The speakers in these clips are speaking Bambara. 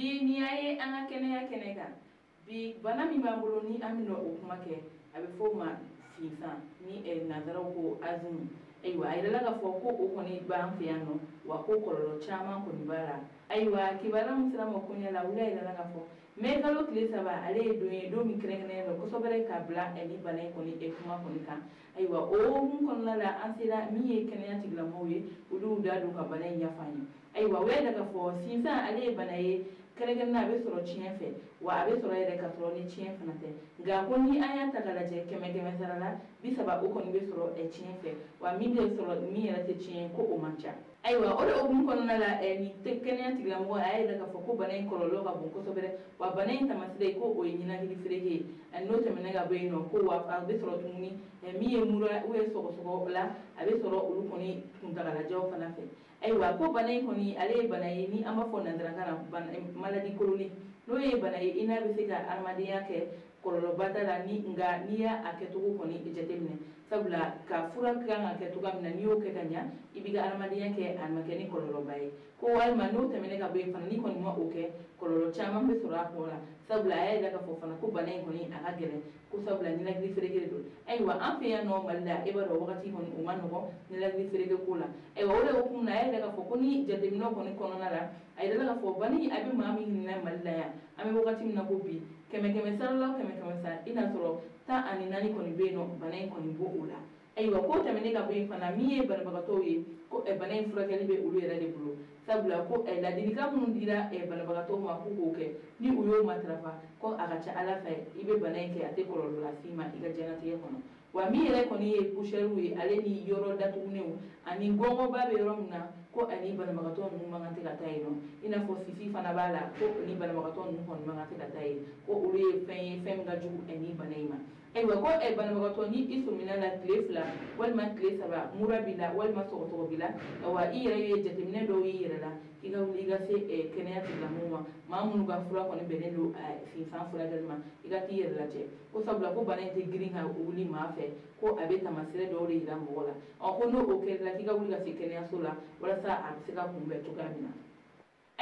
Bi ni y'a ye an ka kɛnɛya kɛnɛ kan, bi bana min b'an bolo ni an bɛna o kuma kɛ, a bɛ fɔ o ma sinsan, ni nanzaraw ko asthme. Ayiwa, a yirala k'a fɔ ko o kɔni b'an fɛ yan nɔ, wa ko kɔlɔlɔ caman kɔni b'a la. Ayiwa, kibaruya min sera ma koɲɛ la, wula yirala k'a fɔ mɛ kalo tile 3, ale ye don ye, don min kɛrɛnkɛrɛnnen don kosɛbɛ ka bila ni bana in kɔni kuma kɔni kan. Ayiwa, o hukumu kɔnɔna la, an sera min ye kɛnɛya tigilamɔgɔw ye, olu y'u da don ka bana in ɲɛfɔ an ye. Ayiwa, o y'a yira k'a fɔ sinsan ale ye bana ye kɛrɛnkɛrɛnnenya, a bɛ sɔrɔ tiɲɛ fɛ, wa a bɛ sɔrɔ yɛrɛ ka sɔrɔ ni tiɲɛ fana tɛ. Nka ko ni an y'a ta k'a lajɛ, kɛmɛ kɛmɛ sara la, 30 o kɔni bɛ sɔrɔ tiɲɛ fɛ, wa min bɛ sɔrɔ min yɛrɛ tɛ tiɲɛ, ko o man ca. Ayiwa, o de hukumu kɔnɔna la, nin kɛnɛya tigilamɔgɔ a y'a yira k'a fɔ ko bana in kɔlɔlɔ ka bon kosɛbɛ, wa bana in taamasiyɛn ko o ye ninakili fereke ye. N'o tɛmɛna ka bɔ yen nɔ, ko wa a bɛ sɔrɔ tuguni min ye mura ou bien sɔgɔsɔgɔ la, a bɛ sɔrɔ olu kɔni kuntagalajanw fana fɛ. Ayiwa, ko bana in kɔni ale ye bana ye ni an b'a fɔ nanzarakan na maladie chronique, n'o ye bana ye i n'a bɛ se ka adamadenya kɛ kɔlɔlɔba t'a la, ni nka n'i y'a kɛcogo kɔni jateminɛ, sabula ka fura kan ka kɛ cogoya min na, n'i y'o kɛ ka ɲa, i b'i ka adamadenya kɛ a ma kɛ ni kɔlɔlɔba ye. Ko walima n'o tɛmɛnen ka bɔ yen fana, n'i kɔni ma o kɛ, kɔlɔlɔ caman bɛ sɔrɔ a kɔ la, sabula a y'a yira k'a fɔ fana ko bana in kɔni a ka gɛlɛn ko sabula ninakili fereke de don. Ayiwa, an fɛ yan nɔ Mali la, e b'a dɔn wagati kɔni o ma nɔgɔn ninakili fereke ko la. Ayiwa, o de hukumu na, a y'a yira k'a fɔ ko ni jateminɛw kɔni kɔnɔna la, a yirala k'a fɔ bana in a bɛ maa min ɲininka Mali la yan, an bɛ wagati min na ko bi, kɛmɛ kɛmɛ sara la, kɛmɛ kɛmɛ sara, i n'a sɔrɔ 14 kɔni bɛ yen nɔ, bana in kɔni b'o o la. Ayiwa, ko tɛmɛnen ka bɔ yen fana, min ye banabagatɔw ye, ko bana in furakɛli bɛ olu yɛrɛ de bolo, sabula ko ladilikan minnu dira banabagatɔw ma k'u k'o kɛ, ni u y'o matarafa, ko a ka ca Ala fɛ i bɛ bana in kɛ, a tɛ kɔlɔlɔ las'i ma i ka diɲɛlatigɛ kɔnɔ. Wa min yɛrɛ kɔni ye poussière ye, ale ni yɔrɔ datugunenw ani gɔngɔnba bɛ yɔrɔ min na, ko ani banabagatɔ ninnu man kan tɛ ka taa yen nɔ, i n'a fɔ sisi fana b'a la, ko ni banabagatɔ ninnu kɔni man kan tɛ ka taa yen, ko olu ye fɛn ye, fɛn min ka jugu ni bana in ma. Ayiwa, ko banabagatɔ ni i sɔmina la tile 2 walima tile 3, mura b'i la walima sɔgɔsɔgɔ b'i la, wa i yɛrɛ ye jateminɛ dɔw y'i yɛrɛ la, k'i ka wuli i ka se kɛnɛya tigilamɔgɔw ma, maa minnu ka fura kɔni bɛnnen don sinsan furakɛli ma, i ka t'i yɛrɛ lajɛ, ko sabula ko bana in tɛ girin ka wuli maa fɛ, ko a bɛ taamasiyɛn dɔw de yira mɔgɔ la. Ko n'o kɛra la, k'i ka wuli ka se kɛnɛyaso la walasa a bɛ se ka kunbɛn cogoya min na.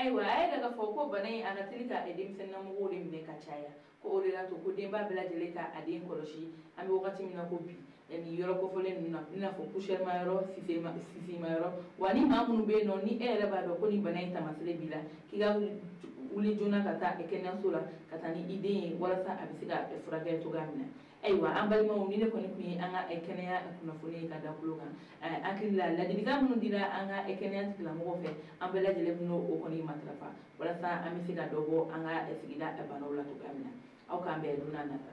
Ayiwa, a y'a yira k'a fɔ ko bana in a ka teli ka denmisɛnninlamɔgɔw de minɛ ka caya, ko o de y'a to ko denba bɛɛ lajɛlen ka a den kɔlɔsi. An bɛ wagati min na ko bi, nin yɔrɔ kofɔlen ninnu na, i n'a fɔ poussière ma yɔrɔ, sisi ma yɔrɔ, wa ni maa minnu bɛ yen nɔ, ni e yɛrɛ b'a dɔn ko nin bana in taamasiyɛn b'i la, k'i ka wuli joona ka taa kɛnɛyaso la ka taa ni i den ye walasa a bɛ se ka furakɛ cogoya min na. Ayiwa, an balimaw, ni ne kɔni tun ye an ka kɛnɛya kunnafoni ye ka da tulo kan, hakili la ladilikan minnu dira an ka kɛnɛya tigilamɔgɔw fɛ, an bɛɛ lajɛlen bɛn'o kɔni matarafa walasa an bɛ se ka dɔ bɔ an ka sigida banaw la cogoya min na. Aw k'an bɛn don n'a nata.